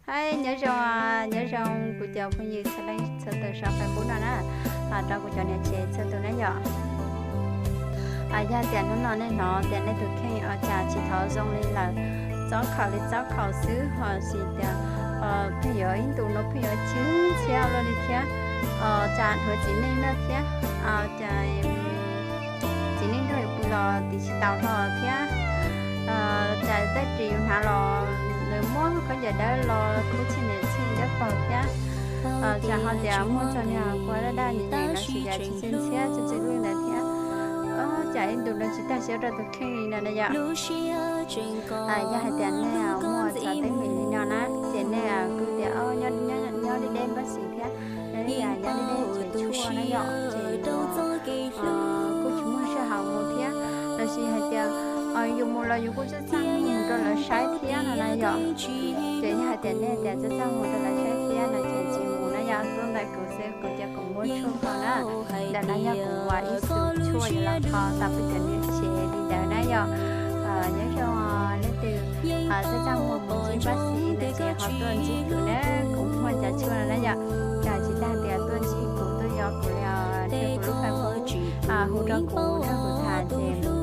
Hais nyob zoo, nyob zoo kuv cov phooj ywg txhua leej txhua tus saum Facebook no na, rau kuv cov niam tsev txhua tus na yom. Yog tias hnub no nej hnov tias nej tus kheej ua cas tsis thov zoo li lawm, txob khaum li txob khaum xwb ho sis tias pheej yuav ib ntus no pheej yuav cig ntxhiab luaj li thiab, cas dhuav txiv neej na thiab, cas txiv neej nrog yus pw los tiv tsis tau hlo thiab, cas tej ris yus hnav los nws muab khaub ncaws dawb los khub txhij niam txhij dawb paug thiab, cas ho tias muaj txog niag kua daj daj nyeem nyeem los sis cas tsis ntxhiab txi txiv lwj ntawd thiab. Cas ib ntus no tsis tag siab rau tus kheej li no na yom. Yog hais tias nej muaj txog teeb meem li no na ces nej kuj tias nyob deb deb npab xis thiab, nyob deb deb tsev tshuaj na yom, ces kuj tsis muaj sij hawm mus thiab, los sis hais tias yus mus los yus kuj txaj txaj muag mus rau lawv saib thiab no na yom. Ces yog hais tias nej tias txaj txaj muag mus rau lawv saib thiab no ces tsis mus na yom, tuaj ntawm kuv xwb kuv ces kuv muab tshuaj kho na. Ntawm no yog kuv ua ib xu tshuaj yuav los kho tau peb cov niam tsev li ntawd na yom. Nyob zoo leej twg txaj txaj muag mus ntsib npab xis no ces ho tuaj ntsib kuv na, kuv muaj cov tshuaj no na yom. Cas tsis tag tias tuaj ntsib kuv tuaj yos kuv li os, rau kuv lub Facebook hu rau kuv nrog kuv tham ces